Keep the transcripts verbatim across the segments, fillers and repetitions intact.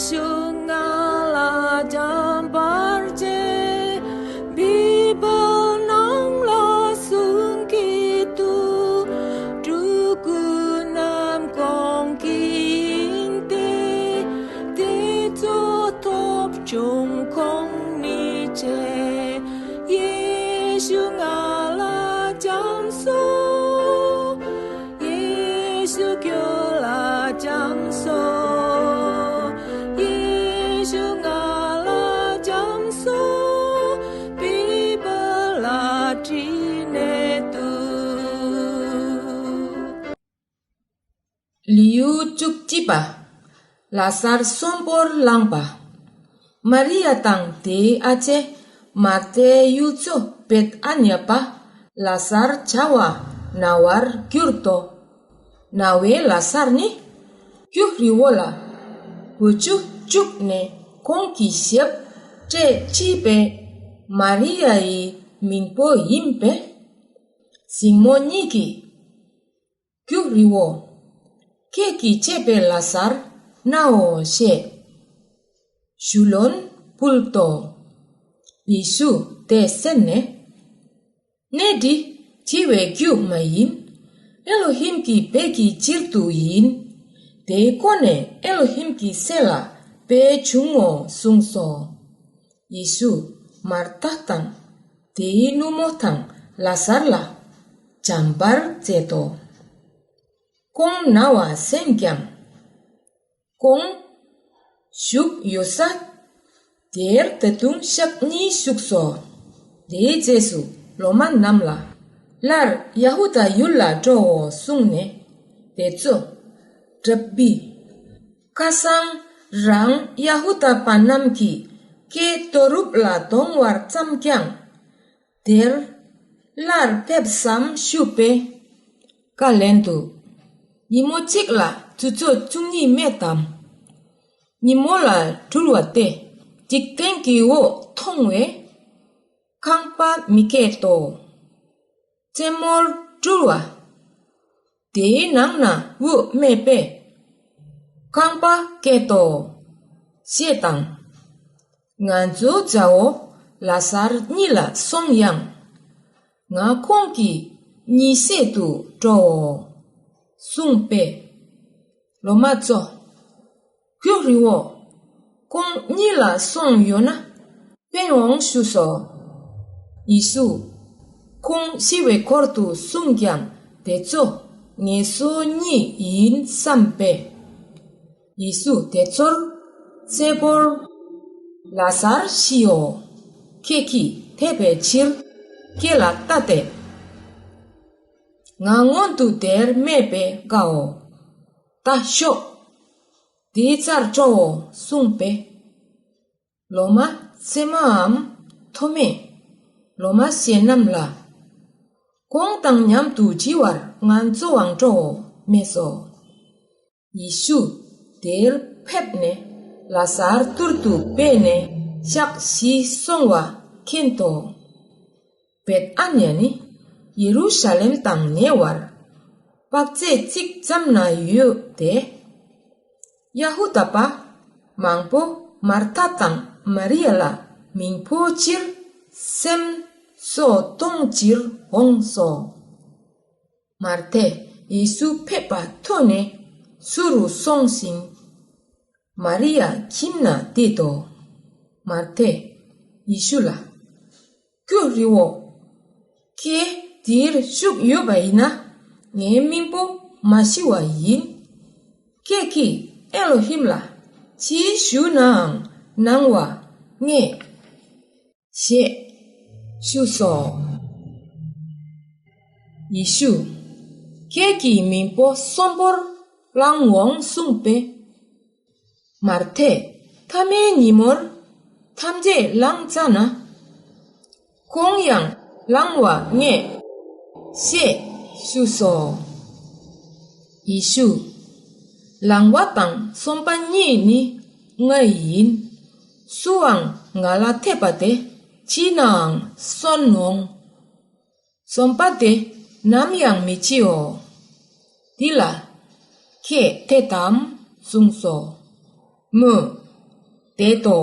ཞུ་ང་ལ་འཇམ་པར་བྱེད། བི་བལ་ནང་ལ་གསུང་གི་འདུག་སྤྲུལ་སྐུ་རྣམས་ཁོང་གི་ཡིན་ཏེ། དེ་ཚོ་ཐོབ་བྱུང་ཁོང་ནི་ཆེ། ཡེ་ཤུ་ང་ལ་བྱམས་སོ། ཡེ་ཤུ་ཁྱོད་ལ་བྱམས་སོ། ཡེ་ཤུ་ང་ལ་བྱམས་སོ། བི་བལ་ལ་བྲིས་ནས་འདུག་ལེའུ་བཅུ་གཅིག་པ། ལ་སར་གསོན་པོར་བླངས་པ། མ་རི་ཡ་དང་དེའི་ཨ་ཅེ་མར་ཐའི་ཡུལ་ཚོ་བེད་ཨ་ཉ་པ་ལ་སར་བྱ་བ་ན་བར་གྱུར་ཏོ། ན་བའི་ལ་སར་ནི་རྒྱུ་རི་བོ་ལ་བུ་ཆུ་བཅུག་ནས་ཁོང་གི་ཞབས་གྲས་ཁྲིད་པའི་མ་རི་ཡ་ཡི་མིང་པོ་ཡིན་པས། གཟིགས་མོ་གཉིས་ཀྱིས། རྒྱུ་རི་བོ། ཁྱེད་ཀྱིས་བྱས་པའི་ལ་སར་ནའོ་ཞེས་ཞུ་ལོན་ཕུལ་ཏོ། ཡེ་ཤུ་དེ་གསན་ནས། གནས་འདི་བྱི་བའི་རྒྱུ་མ་ཡིན། ཨེ་ལོ་ཧིམ་གྱི་བེད་ཀྱི་ཕྱིར་དུ་ཡིན། དེའི་སྒོ་ནས་ཨེ་ལོ་ཧིམ་གྱི་སྲས་ལ་དཔེ་བྱུང་ངོ་གསུངས་སོ། ཡེ་ཤུ་མར་ཐ་དང་དེའི་ནུ་མོ་དང་ལ་སར་ལ་བྱམས་པར་མཛད་དོ། ཁོང་ན་བ་གསན་ཀྱང་། ཁོང་བཞུགས་ཡོད་ས་དེར་ད་དུང་ཞག་གཉིས་བཞུགས་སོ། དེའི་རྗེས་སུ་སློབ་མ་རྣམས་ལ་སླར་ཡ་ཧུ་དཱ་ཡུལ་ལ་འགྲོའོ་གསུངས་ནས་དེ་ཚོ་རབ་བི། ཁ་སང་རང་ཡ་ཧུ་དཱ་པ་རྣམས་ཀྱིས་ཀྱེ་ཏོ་རུབ་ལ་གཏོང་བར་བརྩམས་ཀྱང་། དེར་སླར་ཕེབས་སམ་ཞུས་པས། བཀའ་ལན་དུ། ཉིན་མོ་གཅིག་ལ་དུས་ཚོད་བཅུ་གཉིས་མེད་དམ། ཉིན་མོ་ལ་འཁྲུལ་བ་སྟེ་འཇིག་རྟེན་གྱི་འོག་མཐོང་བས། ཁང་པ་མི་སྐྱེད་དོ། རྩེ་མོར་འཁྲུལ་བ། དེའི་ནང་ན་དབུ་མེད་པས། ཁང་པ་སྐྱེད་དོ། ཞེས་དང་། ང་ཚོའི་བྱ་བོ་ལ་སར་གཉིད་ལ་སོང་ཡང་། ང་ཁོང་གི་གཉིད་སད་དུ་འགྲོའོ། གསུངས་པས། སློབ་མ་ཚོ། རྒྱུ་རི་བོ། ཁོང་གཉིད་ལ་སོང་ཡོད་ན། ཕན་འོང་ཞུས་སོ། ཡེ་ཤུ། ཁོང་ཤི་བའི་སྐོར་དུ་གསུངས་ཀྱང་དེ་ཚོ་ངལ་གསོ་གཉིད་ཡིན་བསམ་པས། ཡེ་ཤུ་དེ་ཚོར་གསལ་པོར། ལ་སར་ཤིའོ། ཁྱེད་ཀྱིས་ཐེབས་པའི་ཕྱིར་ཁྱེད་ལ་ལྟ་སྟེ། ང་སྔོན་དུ་དེར་མེད་པས་དགའོ། ད་ཤོག་དེའི་རྩར་འགྲོའོ་གསུངས་པས། སློབ་མ་ཚད་མའམ་ཐོ་མས་སློབ་མ་གཞན་རྣམས་ལ། ཁོང་དང་མཉམ་དུ་འགྲིལ་བར་ང་ཚོའང་འགྲོའོ་སྨྲས་སོ། ཡེ་ཤུ་དེར་ཕེབས་ནས་ལ་སར་ཐུར་དུ་སྦས་ནས་ཞག་བཞི་སོང་བ་མཁྱེན་ཏོ། བེད་ཨ་ནི་ཡ་ནི་ཡེ་རུ་ཤ་ལེམ་དང་ཉེ་བར་དཔག་ཚད་གཅིག་ཙམ་ན་ཡོད་དེ། ཡ་ཧུ་དཱ་པ་མང་པོ་མར་ཐ་དང་མ་རི་ཡ་ལ་མིང་འབོད་ཕྱིར་སེམས་གསོ་གཏོང་ཕྱིར་འོངས་སོ། མར་ཐས་ཡེ་ཤུ་ཕེབས་པ་ཐོས་ནས་ཚུར་རུ་སོང་ཞིང་། མ་རི་ཡ་ཁྱིམ་ན་བསྡད་དོ། མར་ཐས་ཡེ་ཤུ་ལ། ཀྱེ་རི་བོ། ཁྱེད་འདིར་བཞུགས་ཡོད་པ་ཡིན་ན་ངའི་མིང་པོ་མ་ཤི་བ་ཡིན། ཁྱེད་ཀྱིས་ཨེ་ལོ་ཧིམ་ལ་ཅི་ཞུ་ནའང་གནང་བ་ངས་ཞེས་ཞུས་སོ། ཡེ་ཤུ། ཁྱེད་ཀྱི་མིང་པོ་གསོན་པོར་བླང་འོང་གསུངས་པས། མར་ཐས་ཐ་མའི་ཉིན་མོར་ཐམས་ཅད་ལངས་ཙ་ན། ཁོང་ཡང་ལངས་བ་ངས་ཤེས་ཞུས་སོ། ཡེ་ཤུ། ལངས་པ་དང་གསོན་པ་གཉིས་ནི་ང་ཡིན། སུའང་ང་ལ་ཐེབས་པ་དེ་འཆི་ནའང་གསོན་འོང་། གསོན་པ་དེ་ནམ་ཡང་མི་འཆིའོ། འདི་ལ་ཁྱེད་དད་དམ་གསུངས་སོ། མོས་ བསྡད་དོ།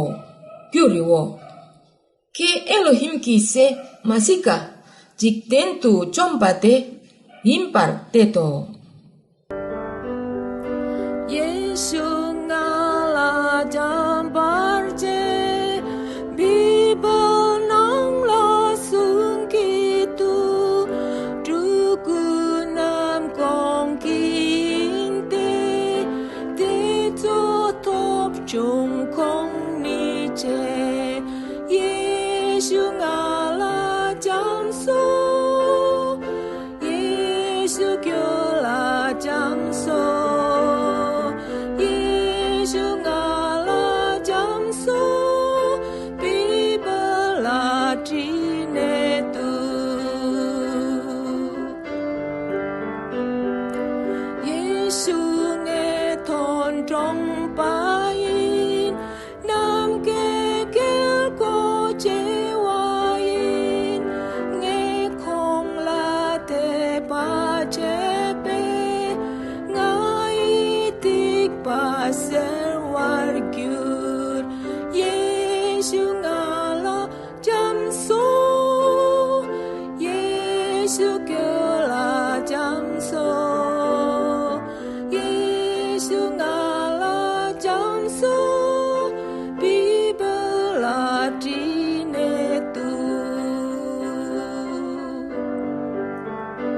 རྒྱུ་རེད་བོ། ཁྱེད་ཨེ་ལོ་ཧིམ་གྱི་སྲས་མ་སི་ཀ་འཇིག་རྟེན་དུ་བཅོམ་པ་དེ་ཡིན་པར་བལྟས་ཏོ། ཡེ་ཤུ་ང་ལ་བྱམས་པར་བྱེད། བི་བལ་ནང་ལ་གསུང་གི་འདུག་སྤྲུལ་སྐུ་རྣམས་ཁོང་གི་ཡིན་ཏེ། དེ་ཚོ་ཐོབ་བྱུང་ཁོང་ནི་ཆེ། ཡེ་ཤུ་ང་